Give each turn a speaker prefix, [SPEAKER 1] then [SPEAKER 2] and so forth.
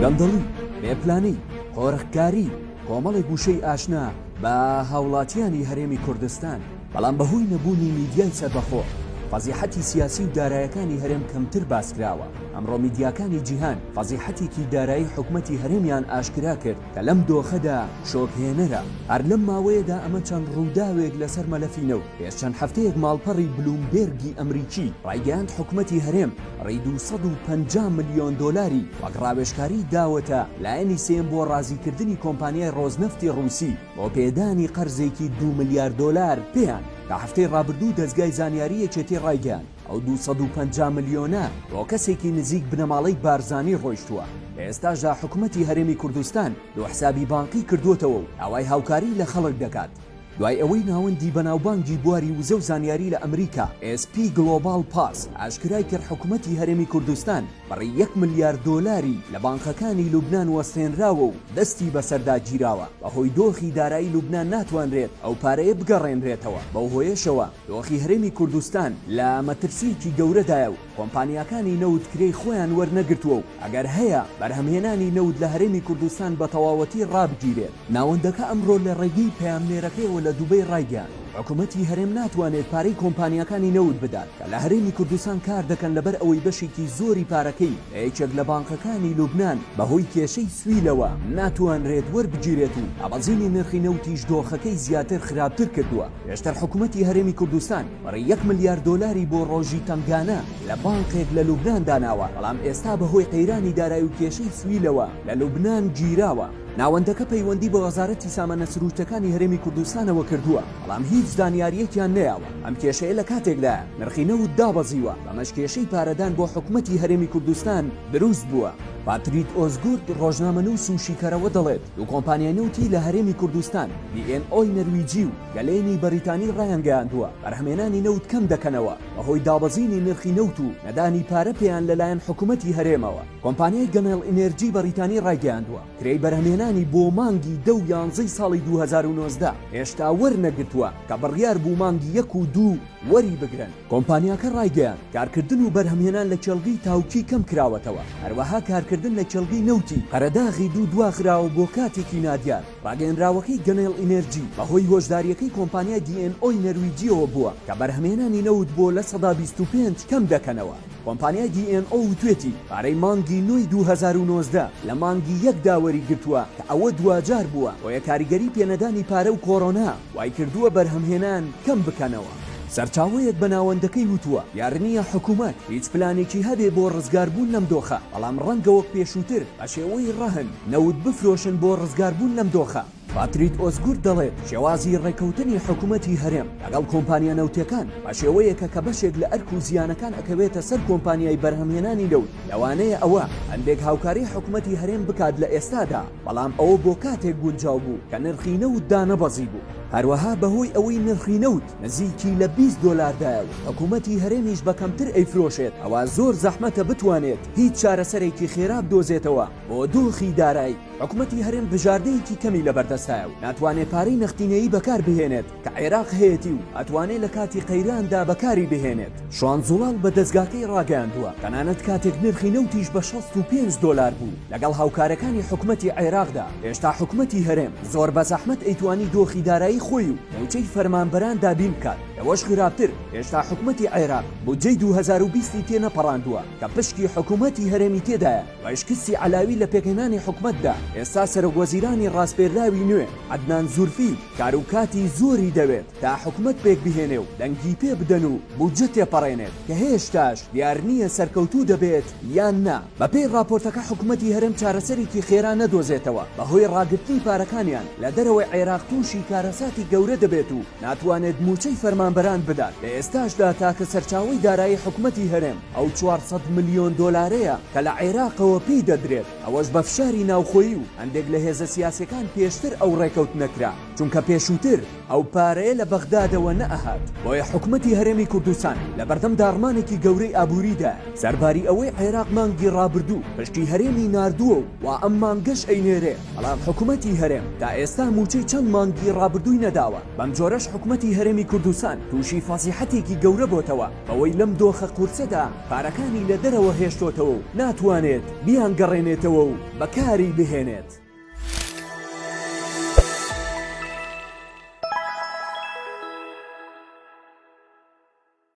[SPEAKER 1] گەندەڵی، بێ پلانی، قۆرخکاری، کۆمەڵێک وشەی ئاشنا بە هاوڵاتیانی هەرێمی کوردستان، بەڵام بەهۆی نەبوونی میدیای سەربەخۆ، فەزیحەتی سیاسی و دارایەکانی هەرێم کەمتر باسکراوە. ئەمڕۆ میدیاکانی جیهان فەزیحەتێکی دارایی حکومەتی هەرێمیان ئاشکرا کرد کە لەم دۆخەدا شۆکهێنەرە. هەر لەم ماوەیەدا ئەمە چەند ڕووداوێک لەسەر مەلەفی نەوت، پێش چەند هەفتەیەک ماڵپەڕی بلومبێرگی ئەمریکی ڕایگەیاند حکومەتی هەرێم بڕی 250 ملیۆن دۆلاری وەک ڕاوێژکاری داوەتە لایەنی سێیەم بۆ ڕازیکردنی کۆمپانیای ڕۆزنەفتی ڕووسی بۆ پێدانی قەرزێکی دوو ملیار دۆلار پێیان. لە هەفتەی ڕابردوو دەزگای زانیاری یەکێتی ڕایگەیاند ئەو 250 ملیۆنە بۆ کەسێکی نزیک بنەماڵەی بارزانی ڕۆیشتووە، لە ئێستاشدا حکومەتی هەرێمی کوردستان دوو حسابی بانقی کردووەتەوە و داوای هاوکاری لە خەڵک دەکات. دوای ئەوەی ناوەندی بەناوبانگی بواری وزە و زانیاری لە ئەمریکا، ئێس پی گڵۆباڵ پاس، ئاشکرای کرد حکومەتی هەرێمی کوردستان بڕی یەک ملیار دۆلاری لە بانقەکانی لوبنان وەستێنراوە و دەستی بەسەردا گیراوە، بەهۆی دۆخی دارایی لوبنان ناتوانرێت ئەو پارەیە بگەڕێنرێتەوە، بەو هۆیەشەوە دۆخی هەرێمی کوردستان لە مەترسییەکی گەورەدایە و کۆمپانیاکانی نەوت کرێی خۆیان وەرنەگرتووە و ئەگەر هەیە بەرهەمهێنانی نەوت لە هەرێمی کوردستان بە تەواوەتی ڕابگیرێت. ناوەندەکە ئەمڕۆ لە ڕێگەی پەیامنێرەکەیەوە لە دوبەی ڕایگەیاند، حکومەتی هەرێم ناتوانێت پارەی کۆمپانیاکانی نەوت بدات کە لە هەرێمی کوردستان کار دەکەن لەبەر ئەوەی بەشێکی زۆری پارەکەی لە یەکێک لە بانقەکانی لوبنان بەهۆی کێشەی سویلەوە ناتوانرێت وەربگیرێت و دابەزینی نرخی نەوتیش دۆخەکەی زیاتر خراپتر کردووە. پێشتر حکومەتی هەرێمی کوردستان بڕی یەک ملیار دۆلاری بۆ ڕۆژی تەنگانە لە بانقێک لە لوبنان داناوە، بەڵام ئێستا بەهۆی قەیرانی دارایی و کێشەی سویلەوە لە لوبنان گیراوە. ناوەندەکە پەیوەندی بە وەزارەتی سامانە سروشتەکانی هەرێمی کوردستانەوە کردووە، بەڵام هیچ زانیارییەکیان نەیاوە. ئەم کێشەیە لە کاتێکدایە نرخی نەوت دابەزیوە، بەمەش کێشەی پارەدان بۆ حکومەتی هەرێمی کوردستان دروست بووە. پاتریک ئۆزگورد، ڕۆژنامەنووس و شیکەرەوە دەڵێت، دوو کۆمپانیای نەوتی لە هەرێمی کوردستان، دی ئێن ئۆی نەرویجی و گەلێنی بەریتانی ڕایانگەیاندووە، بەرهەمهێنانی نەوت کەم دەکەنەوە بەهۆی دابەزینی نرخی نەوت و نەدانی پارە پێیان لەلایەن حکومەتی هەرێمەوە. کۆمپانیای گەنێڵ ئینێرجی بەریتانی ڕایگەیاندووە، کرێی بەرهەمهێنانی بۆ مانگی دە و یانزەی ساڵی 2019 هێشتا وەرنەگرتووە کە بڕیار بوو مانگی یەک و دوو وەری بگرن. کۆمپانیاکە ڕایگەیاند، کارکردن و بەرهەمهێنان لە کێڵگەی تاوکی کەم کراوەتەوە، هەروەها کارکردن لە کێڵگەی نەوتی قەرەداغی دوو دواخراوە بۆ کاتێکی نادیار. ڕاگەیەنراوەکەی گەنێڵ ئینێرجی بەهۆی هۆشدارییەکەی کۆمپانیای دی ئێن ئۆی نەرویجییەوە بووە کە بەرهەمهێنانی نەوت بۆ 25% کەم دەکەنەوە. کۆمپانیای دی ئێن ئۆ وتوێتی، پارەی مانگی نۆی 2019 لە مانگی یەکدا وەریگرتووە کە ئەوە دواجار بووە، بۆیە کاریگەری پێنەدانی پارە و کۆرۆنا وایکردووە بەرهەمهێنان کەم بکەنەوە. سەرچاوەیەک بە ناوەندەکەی وتووە، دیارنییە حکومەت هیچ پلانێکی هەبێ بۆ ڕزگاربوون لەم دۆخە، بەڵام ڕەنگە وەک پێشووتر بە شێوەی ڕەهن نەوت بفرۆشن بۆ ڕزگاربوون لەم دۆخە. پاتریک ئۆزگورد دەڵێت، شێوازی ڕێککەوتنی حکومەتی هەرێم لەگەڵ کۆمپانیا نەوتیەکان بە شێوەیەکە کە بەشێک لە ئەرک و زیانەکان ئەکەوێتە سەر کۆمپانیای بەرهەمهێنانی نەوت، لەوانەیە ئەوە هەندێک هاوکاری حکومەتی هەرێم بکات لە ئێستادا، بەڵام ئەوە بۆ کاتێک گونجاو بوو کە نرخی نەوت دانەبەزیبوو. هەروەها بەهۆی ئەوەی نرخی نەوت نزیکی لە 20 دۆلاردایە و حکومەتی هەرێمیش بە کەمتر ئەیفرۆشێت، ئەوا زۆر زەحمەتە بتوانێت هیچ چارەسەرێکی خێرا بدۆزێتەوە بۆ دۆخی دارایی. حکومەتی هەرێم بژاردەیەکی کەمی لەبەردەستایە و ناتوانێت پارەی نەختینەیی بەکار بهێنێت کە عێراق هەیەتی و ئەتوانێ لە کاتی قەیراندا بەکاری بهێنێت. شوان زوڵاڵ بە دەزگاکەی ڕاگەیاندووە، تەنانەت کاتێک نرخی نەوتیش بە 65 دۆلار بوو لەگەڵ هاوکارەکانی حکومەتی عێراقدا، هێشتا حکومەتی هەرێم زۆر بە زەحمەت ئەیتوانی دۆخی دارایی خۆی و مووچەی فەرمانبەران دابین بکات. لەوەش خراپتر هێشتا حکومەتی عێراق بودجەی 2020 ی تێنەپەڕاندووە کە پشکی حکومەتی هەرێمی تێدایە. دوای شکستی عەلاوی لە پێکهێنانی حکومەتدا، ئێستا سەرۆکوەزیرانی ڕاسپێردراوی نوێ، عەدنان زورفی، کار و کاتی زۆری دەوێت تا حکومەت پێکبهێنێ و دەنگی پێ بدەن و بودجە تێپەڕێنێت، کە هێشتاش دیار نییە سەرکەوتوو دەبێت یان نا. بەپێی ڕاپۆرتەکە حکومەتی هەرێم چارەسەرێکی خێرا نەدۆزێتەوە، بەهۆی ڕاگرتنی پارەکانیان لە دەرەوەی عێراق تووشی کارەساتی گەورە دەبێت و ناتوانێت مووچەی فەرمانبەران بدات، لە ئێستاشدا تاکە سەرچاوەی دارایی حکومەتی هەرێم ئەو 400 ملیۆن دۆلارەیە کە لە عێراقەوە پێی دەدرێت، ئەوەش بە فشاری ناوخۆیی و هەندێک لە هێزە سیاسیەکان پێشتر ئەو ڕێکەوتنە کرا. چونکە پێشووتر ئەو پارەیە لە بەغدادەوە نەئەهات، بۆیە حکومەتی هەرێمی کوردستان لەبەردەم داڕمانێکی گەورەی ئابووریدایە، سەرباری ئەوەی عێراق مانگی ڕابردوو پشکی هەرێمی ناردووە و وا ئەم مانگەش ئەینێرێ، بەڵام حکومەتی هەرێم تا ئێستا مووچەی چەند مانگی ڕابردووی نەداوە، بەم جۆرەش حکومەتی هەرێمی کوردستان تووشی فەزیحەتێکی گەورە بۆتەوە بەوەی لەم دۆخە قورسەدا پارەکانی لە دەرەوە هێشتۆتەوە و ناتوانێت بیانگەڕێنێتەوە و بەکاری بهێنێت.